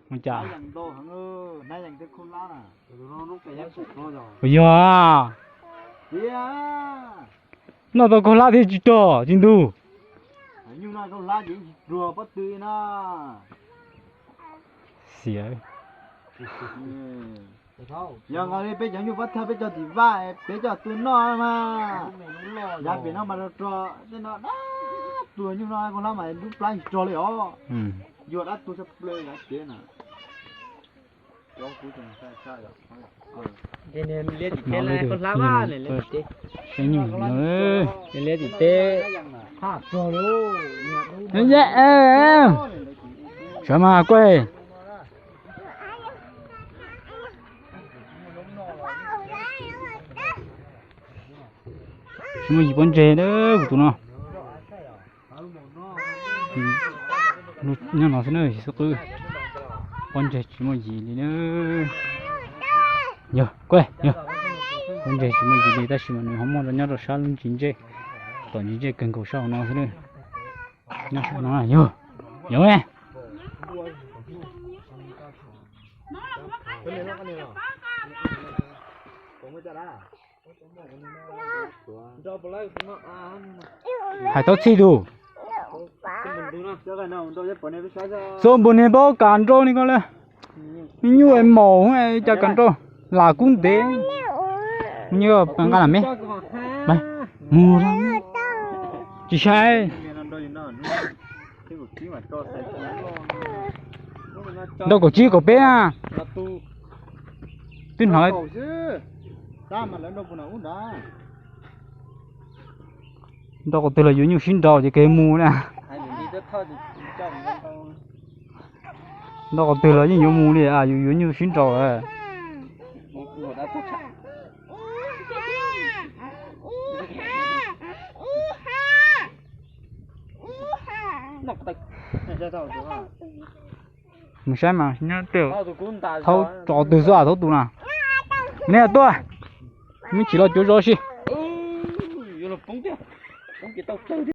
Ua cas? Yog, noj tau kaug hlab thiab tsis rog tsis ntug. Xiav. Yog nqa li peb cov nyuj pab thawj peb cog tim vaj, peb cog tu noj mas. Yav pem no mas rog rog tej no, tus nyuj no kaug hlab mas dub plab tsis rog li os. Yuav dab tuag tshaj plaws yav pem na. Sawv mas kuj tsis muaj yim pob ntseg kuv tus no. Nyob no xwb na, xub qwb. Pob ntseg tsis muaj yim li na. Yog, kuj yog. Pob ntseg tsis muaj yim li tab sis mas nws ho muaj rau nyob rau sab lub ntsis ntsej. Tom ntsis ntsej kawg nkaus sab hauv no xwb na. Nyob sab no yog, yog. Hais tau txhij tus. Xo npus niag npau kam nrau li ko le. Me nyuj maum cas kam nrau. Lam kub ntev. Nqa lam me. Mus. Tsis sai. Nrau kaum tsib kaum peb na. Twb hnov. Nrau qhov twg los yuav nyuj sib nraus ces kawg mus na. Nrau qhov twg los yeej yuav mus li, yus yuav nyuj sib nraus lawm. Mus saib mas nyob tej thaub tso twg xwb, thaub tus na. Neb tuaj, me ntsis los cuav zov si.